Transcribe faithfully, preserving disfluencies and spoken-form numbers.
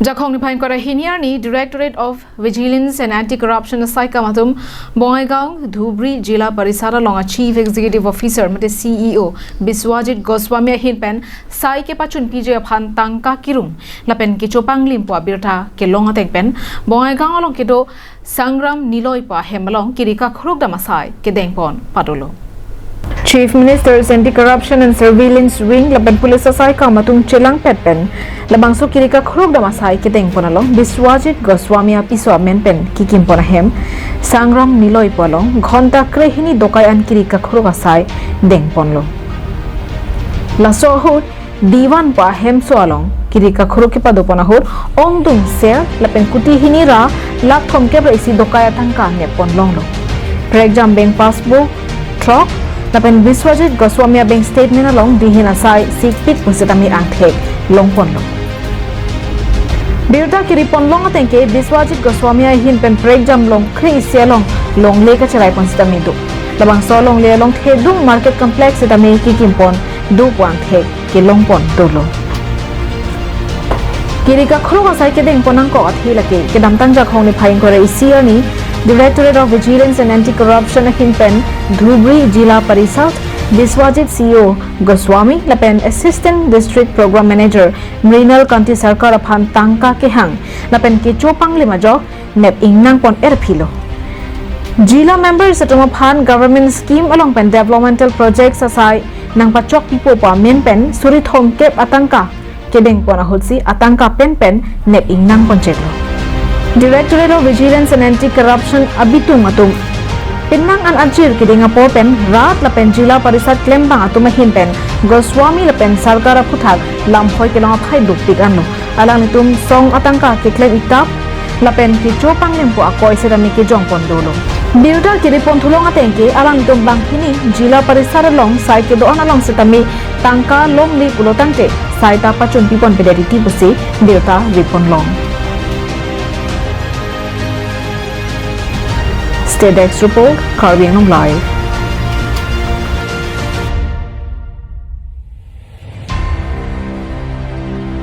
Jakhong niphai ingkoi ra hini arni Directorate of Vigilance and Anti-Corruption asaikam atum Bongaigaon Dhubri Jila Parishad along a Chief Executive Officer mate C E O Biswajit Goswami ahin pen sai kepachunpiji aphan tangka kirung lapen kecho panglimpo abirta kelong ateng pen Bongaigaon along kedo Sangram Niloi pu ahem along kiri kakhuruk dam asai kedengpon padolo. Chief Minister's Anti-Corruption and Surveillance Wing lapen police asaikam atum chelangpet pen labangso kiri kakhuruk dam asai kedengpon along Biswajit Goswami apiso amen pen kikimpon ahem Sangram Niloi pu along ghonta krehini dokai an kiri kakhuruk asai dengponlo. Laso ahut Diwan pu ahemso along kiri kakhuruk kepadopon ahut ongdung ser lapen kuti hini ra lakh thomkep ra isi dokai atangka neppon longlo. Prekjam bank passbook throk lapen Biswajit Goswami a bank statement along dihin asai sikpik pusitame angthek longponlo. Birta kiripon long ateng ke Biswajit Goswami ahin pen prekjam long kre isi along longle kacheraipon sitame do. Labangso longle along Thedung Market Complex sitame kikimpon dopo angthek kelongpon dolo. Kiri kakhuruk asai kedengpon nangkok athe lake kedamtang Jakhong niphai ingkoi ra isi arni Directorate of Vigilance and Anti-Corruption ahin pen Dhubri Jila Parishad Biswajit C E O Goswami lapen Assistant District Program Manager Mrinal Kanti Sarkar aphan tangka kehang lapen kecho panglim ajok nep ingnangpon erphilo. Jila members atum aphan government scheme along pen developmental projects asai nangpachokpipo pu amen pen suri thomkep atangka kedengpon ahutsi atangka penpen nep ingnangpon cheklo. Directorate of Vigilance and Anti-Corruption abitung atum penang an ajir keding apor pen rat lapen Jila Parishad klembang atum ahin pen Goswami lapen Sarkar aphuthak lamphoi kelong aphai dukpik anlo. Alanglitum song atangka keklem iktap lapen kecho panglimpo akoi sitame kejongpon dolo. Birta kiripon thulong ateng ke alanglitum bangphini Jila Parishad along sai kedo-an along sitame tangka longle pulo tangte sai ta pachunpipon pedet titi pusi birta ripon long. State Desk Report, Karbi Anglong Live.